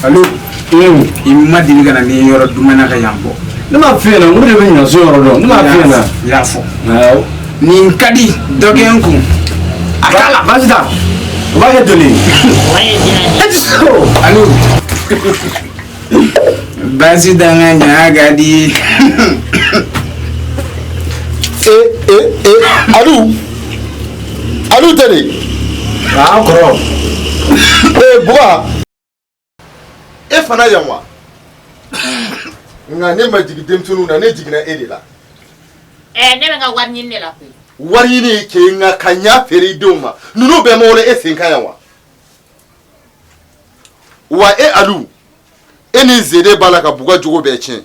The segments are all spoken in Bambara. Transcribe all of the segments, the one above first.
Alo, i ma deli ka na ni yɔrɔ duman na ka yan bɔ. Ne m'a f'i ɲɛna n ko ne bɛ ɲaso yɔrɔ dɔn, ne m'a f'i ɲɛna. I y'a fɔ. Awɔ. Nin ka di dɔ kɛ n kun. A k'a la. Baasi t'a, o b'a kɛ joli ye? E tɛ se o. Alo. Baasi t'an ka ɲa ka di. E e e Aliou, Aliou tɛ de? Aa kɔrɔ. Ee Buga, e fana yan wa? Nka ne ma jigin denmisɛnninw na, ne jiginna e de la. Ɛɛ, ne bɛ n ka wari ɲini de la koyi. Wari ɲini k'e nka ka ɲa feere i denw ma, ninnu bɛɛ ma wolo e sen kan yan wa? Wa e Aliou, e ni Zede b'a la ka Buga jogo bɛɛ tiɲɛ.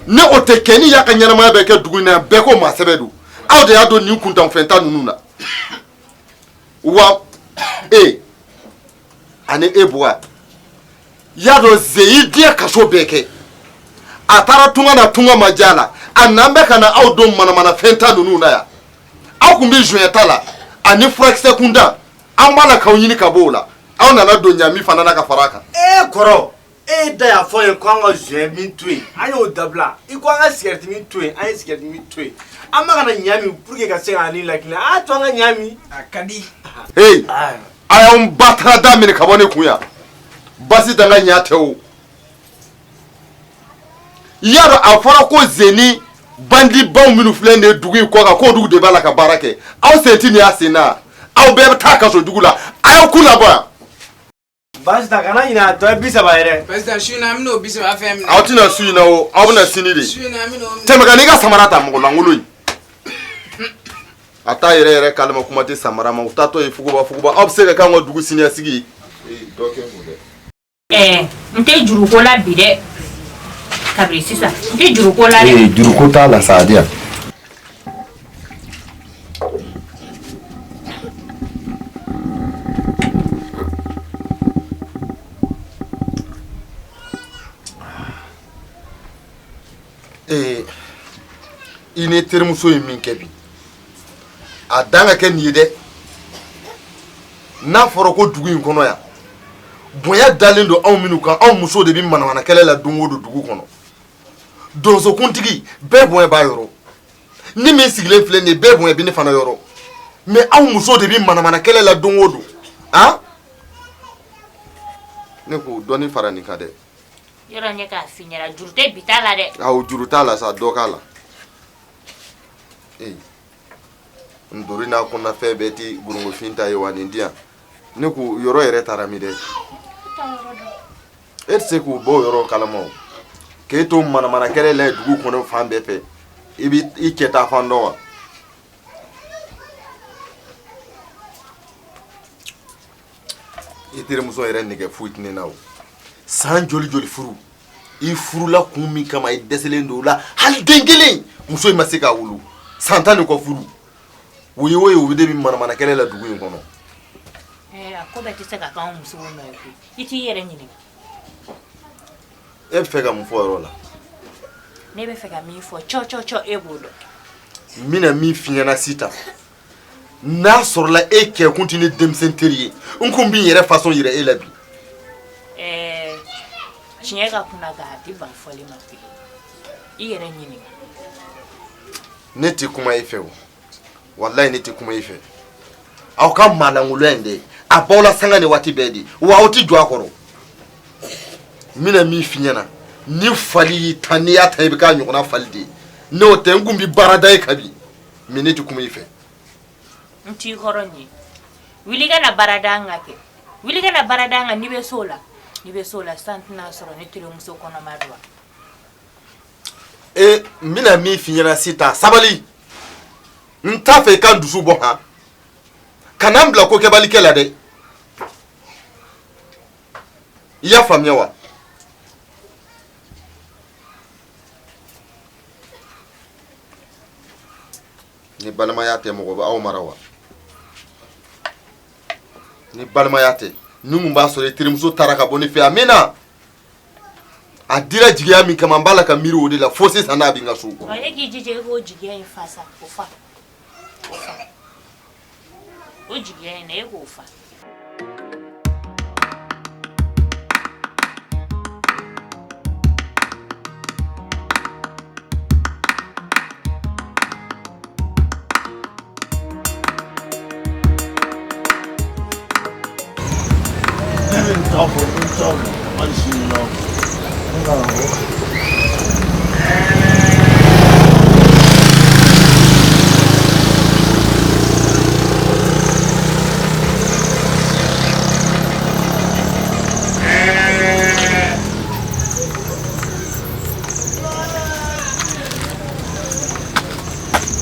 Ne o tɛ kɛ ni y'a ka ɲɛnamaya bɛɛ kɛ dugu in na, bɛɛ ko maa sɛbɛ don. Aw de y'a don nin kuntanfɛnta ninnu na. Wa e ani e Buga, y'a dɔn Ze y'i diɲɛ kaso bɛɛ kɛ, a taara tunga na, tunga ma diya a la, a nan bɛ ka na aw don manamanafɛn ta ninnu na yan. Aw kun bɛ joint ta la ani furakisɛ kuntan, an b'a la k'aw ɲini ka bɔ o la, aw nana don ɲami fana na ka fara a kan. Ee kɔrɔ, e da y'a fɔ ye ko an ka joint min to yen, an y'o dabila. I ko an ka sigɛrɛti min to yen, an ye sigɛrɛti min to yen. An bɛ ka na ɲa min pour que ka se k'an ni lakilen, a y'a to an ka ɲa min. A ka di. Hey, a y'anw ba taara da minɛ ka bɔ ne kun yan. Basi tɛ n ka ɲa tɛ o. I y'a dɔn a fɔra ko Zeni bandibaw minnu filɛ nin ye dugu in kɔ kan, k'olu de b'a la ka baara kɛ. Aw sen tɛ nin y'a sen na, aw bɛɛ bɛ taa kaso jugu la, a y'aw kun labɔ yan. Baasi t'a, kana ɲinɛ a tɔ ye 30 ye dɛ. Baasi t'a, su in na an bɛn'o 30 fɛn minɛ. Aw tɛna su in na o, aw bɛna sini de. Su in na an bɛn'o minɛ. Tɛmɛ ka n'i ka samara ta, mɔgɔ lankolon in. A t'a yɛrɛ yɛrɛ kalama, kuma tɛ samara ma. U taatɔ ye fuguba fuguba, aw bɛ se ka k'anw ka dugu siniɲɛsigi ye. Ee, dɔ kɛ n kun dɛ. Ɛɛ, n tɛ juruko la bi dɛ. Kabini sisan n tɛ juruko la dɛ. Ee, juruko t'a la sa, a di yan. Ee, i ni terimuso ye min kɛ bi, a dan ka kɛ nin ye dɛ. N'a fɔra ko dugu in kɔnɔ yan, bonya dalen don anw minnu kan, anw musow de bɛ manamana kɛlɛ la don o don dugu kɔnɔ. Donsokuntigi bɛɛ bonya b'a yɔrɔ, ni min sigilen filɛ nin ye, bɛɛ bonya bɛ ne fana yɔrɔ, mais anw musow de bɛ manamana kɛlɛ la don o don. Han, ne ko dɔɔnin fara nin kan dɛ. Yɔrɔ n ye k'a f'i ɲɛna, juru tɛ bi ta la dɛ. Awɔ, juru t'a la sa, dɔ k'a la. Ee, ntori n'a kɔnɔnafɛn bɛɛ ti gorongofin ta ye wa? Nin di yan. Ne ko yɔrɔ yɛrɛ taara min dɛ, e tɛ se k'o bɔ o yɔrɔ kalama o, k'e to manamana kɛlɛ la dugu kɔnɔ fan bɛɛ fɛ, i bɛ i cɛ ta fan dɔn wa? I terimuso yɛrɛ nege foyi tɛ ne na o. San joli joli furu, i furula kun min kama, i dɛsɛlen don o la, hali den kelen muso in ma se k'a wolo. San 10 ni kɔ furu, o ye o ye, o de bɛ manamana kɛlɛ la dugu in kɔnɔ. Ɛɛ, a ko bɛɛ tɛ se ka k'anw musow nɔ ye koyi. I t'i yɛrɛ ɲininka. E bɛ fɛ ka mun fɔ o yɔrɔ la? Ne bɛ fɛ ka min fɔ, cɔ cɔ cɔ, e b'o dɔn. N bɛna min f'i ɲɛna sisan, n'a sɔrɔla e kɛ kun tɛ ne denmisɛn teri ye, n kun bɛ n yɛrɛ façon yira e la bi. Ɛɛ, tiɲɛ ka kunna nka a tɛ ban fɔli ma koyi. I yɛrɛ ɲininka. Ne tɛ kuma e fɛ o, walayi ne tɛ kuma e fɛ. Aw ka maalankolonya in dɛ, a b'aw la sanga ni waati bɛɛ de wa, aw tɛ jɔ a kɔrɔ. N bɛna min f'i ɲɛna, ni fali y'i ta, n'i y'a ta, i bɛ k'a ɲɔgɔnna fali de ye. N'o tɛ, n kun bɛ baara da e kan bi, mais ne tɛ kuma i fɛ. N t'i kɔrɔ nin ye. Wuli ka na baara da n kan kɛ, wuli ka na baara da n kan. N'i bɛ s'o la, n'i bɛ s'o la sisan, tɛna sɔrɔ ne terimuso kɔnɔma don wa? E, n bɛna min f'i ɲɛna sisan, sabali. N t'a fɛ i ka n dusu bɔ han, kana n bila kokɛbalikɛ la dɛ, i y'a faamuya wa? Ni balimaya tɛ, mɔgɔ bɛ aw mara wa? Ni balimaya tɛ, ni mun b'a sɔrɔ i terimuso taara ka bɔ ne fɛ a mɛnna, a dira jigiya min kama, n b'a la ka miiri o de la fo sisan n'a bɛ n ka so. Wa e k'i jija i k'o jigiya in fa sa, o fa, o fa, o jigiya in na, e k'o fa. n t'a fɔ n t'a fɔ hali sini na n kana bɔ.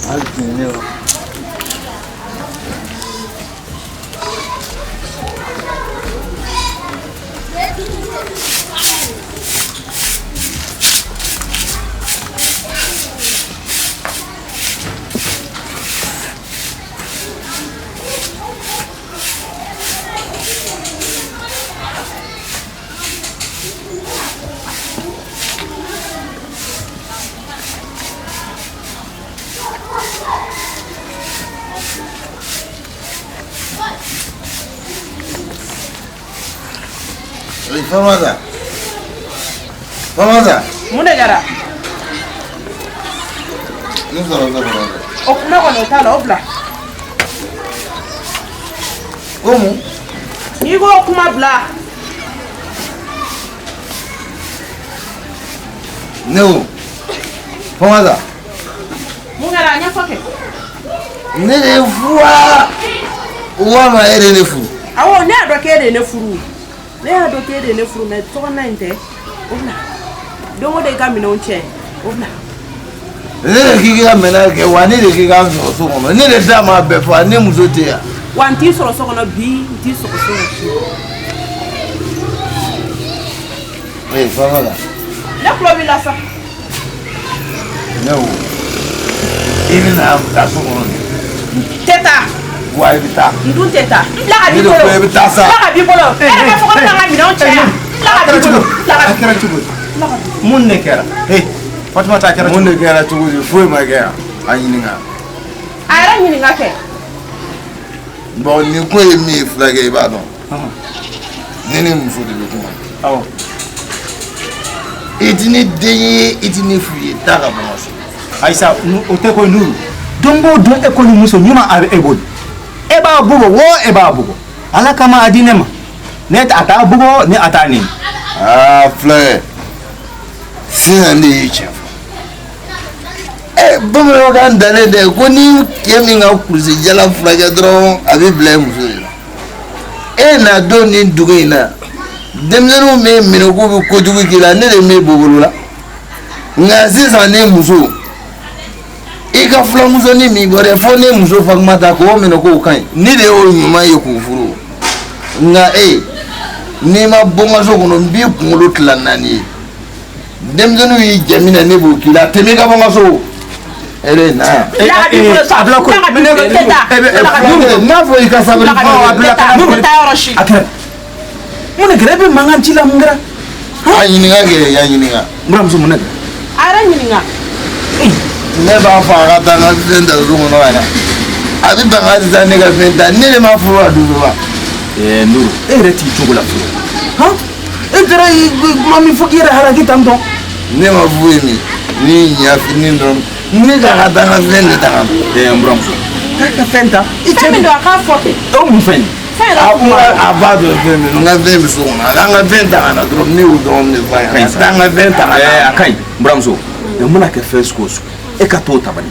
Hali tile ne Famata. Famata. Mun de kɛra? Ne sɔrɔ ne kɔnɔ. O kuma kɔni o t'a la, o bila. Ko mun? N'i ko kuma bila. Ne ko Famata. Mun kɛra a ɲɛfɔ kɛ. Ne de ye furu wa walima e de ye ne furu? Awɔ, ne y'a dɔn k'e de ye ne furu. Ne y'a dɔn k'e de ye ne furu mais tɔgɔna in tɛ o bila. Don o don i ka minɛnw cɛ o bila. Ne de k'i ka minɛn kɛ wa ne de k'i ka sɔrɔ so kɔnɔ ne de da ma bɛɛ fɔ ne muso tɛ yan. Wa n t'i sɔrɔ so kɔnɔ bi n t'i sɔrɔ so kɔnɔ sini. Ee Famata. Ne tulo b'i la sa. Ne ko i bɛna taa so kɔnɔ de. Tɛ taa. Wa i bɛ taa. N dun tɛ taa. N bila ka b'i bolo. Ne de ko i bɛ taa sa. N bila ka b'i bolo. E yɛrɛ b'a fɔ ko ne ka n ka minɛnw cɛ yan. N bila ka b'i bolo. N bila ka A kɛra cogo di? Mun de kɛra? Hey, Fatumata a kɛra cogo Mun de kɛra cogo di? Foyi ma kɛ yan. A ɲininka. A yɛrɛ ɲininka kɛ. Bon nin ko ye min ye fulakɛ i b'a dɔn. Ne ni muso de bɛ kuma. Awɔ. I ti ne den ye i ti ne fu ye taa ka bɔ n ka so. Ayisa o tɛ koyi Nuru. Don o don e kɔni muso ɲuman a bɛ e bolo. E b'a bugɔ wo e b'a bugɔ. Ala kama a di ne ma. Ne a t'a bugɔ ne a t'a nɛni. Aa fulakɛ sisan ne y'i tiɲɛ fɔ. Ɛ bamananw kan dannen tɛ ko ni cɛ min ka kulusi jala furakɛ dɔrɔn a bɛ bila i muso de la. E na don nin dugu in na denmisɛnninw bɛ minɛ k'u bɛ kojugu k'i la ne de m'e bɔ bolo la nka sisan ne muso i ka fulamusonin min bɔra fo ne muso Fatumata k'o minɛ k'o ka ɲi ne de y'o ɲuman ye k'o furu nka e n'i ma bɔ n ka so kɔnɔ n b'i kunkolo tila naani ye denmisɛnninw y'i jɛ min na ne b'o k'i la tɛmɛ i ka bɔ n ka so e na yan. A bila ko n'a fɔ i ka sabali. A bila ka N tɛ taa yɔrɔ si. A kɛra mun de kɛra e bɛ mankan ci la mun kɛra? A ɲininka kɛ ya ɲininka. N buramuso mun de kɛra? A yɛrɛ ɲininka. Ne b'a fɔ a ka taa n ka fɛn ta so kɔnɔ ka na a bɛ ban ka sisan ne ka fɛn ta ne de m'a furu a dusu wa. Ɛɛ Nuru e yɛrɛ t'i cogo la fɔlɔ. Han e taara kuma min fɔ k'i yɛrɛ halaki tan tɔ. Ne ma foyi min ni ɲa fitinin dɔrɔn ne k'a ka taa n ka fɛn de ta ka na. Ɛɛ n buramuso k'a ka fɛn ta. I Fɛn min don a k'a fɔ kɛ. O mun fɛn ye? Fɛn yɛrɛ A kuma. kuma a b'a dɔn fɛn min n ka fɛn bɛ so kɔnɔ a k'an ka fɛn ta ka na dɔrɔn ne y'o dɔrɔn de fɔ a ye a ka taa n ka fɛn ta ka na. Ɛɛ a ka ɲi n buramuso. Ɛ mana kɛ fɛn sugu o sugu e ka t'o ta bani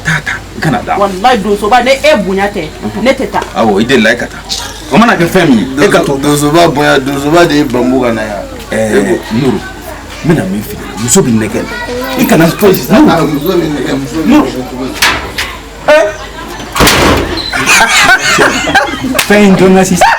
taa ta i kana d'a ma. Walayi donsoba ne e bonya tɛ ne tɛ taa. Awɔ i delila e ka taa o mana kɛ fɛn min ye e ka t'o. Donsoba bonya donsoba de ye bambu ka na yan. Ɛɛ Nuru n bɛna min f'i ɲɛna muso bɛ nɛgɛ la i kana foyi sisan. Muso bɛ nɛgɛ muso bɛ nɛgɛ cogo di? Fɛn in dɔnna sisan.